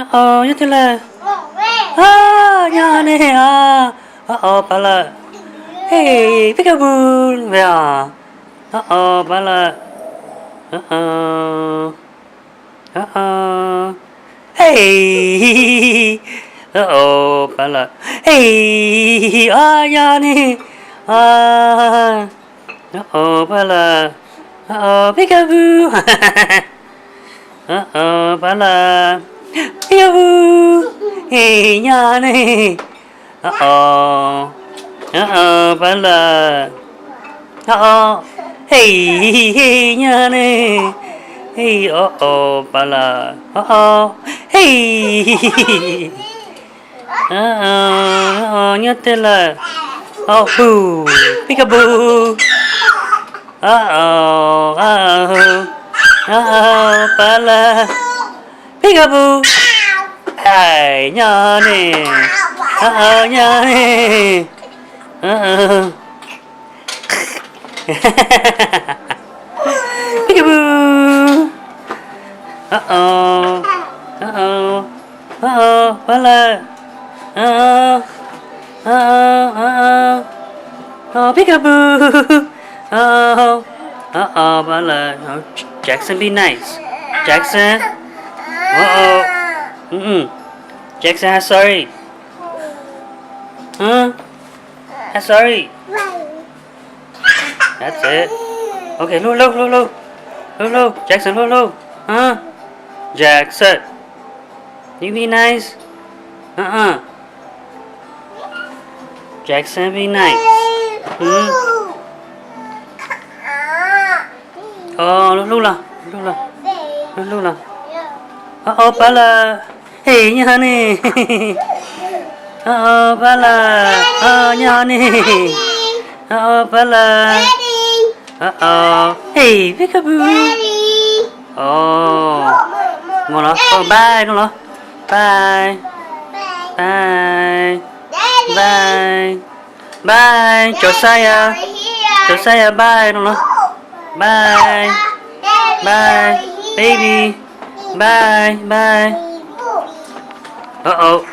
Nyob tiag lawm. Nyob ne. Ob, pab lawm. Hey, peekaboo. Ve os. Ob, pab lawm. Hey, ob, pab lawm. Hey, ob, nyob ne. Ob, pab lawm. Ob, peekaboo. Ob, pab lawm. Peekaboo. Hey, nyob ne. Ob, ob, pab lawm. Ob, ob. Hey, hey, nyob ne. Hey, ob, ob, pab lawm. Ob, ob. Hey. Ob, ob, nyob tiag lawm. Ob, boo. Peekaboo. Ob, ob, ob, ob, ob, pab lawm. Peekaboo. Ai, nyob ne. Ob, ob, nyob ne. Ob, ob. Peekaboo. Ob, ob. Ob, ob. Ob, ob, pab lawm. Ob, ob. Ob, ob, ob, ob. Ob, peekaboo. Ob, ob, ob, ob, pab lawm. Jackson, be nice. Jackson. Ob, ob. Mm, mm. Jackson, hais sorry. Hais sorry. That's it. Ok, hlub hlub, hlub hlub. Hlub hlub, Jackson, hlub hlub. Jackson. You be nice. Uh-uh. Jackson, be nice. Hlub hlub los, hlub hlub los, hlub hlub los. Ob, ob, pab lawm. Hey, nyob ne. Ob, ob, pab lawm. Ob, nyob ne. Ob, ob, pab lawm. Ob, ob. Hey, peekaboo. Mus los, bye no los. Bye. Bye. Bye. Bye. Josiah. Josiah, bye no los. Bye. Bye. Baby. Bye, bye. Uh-oh.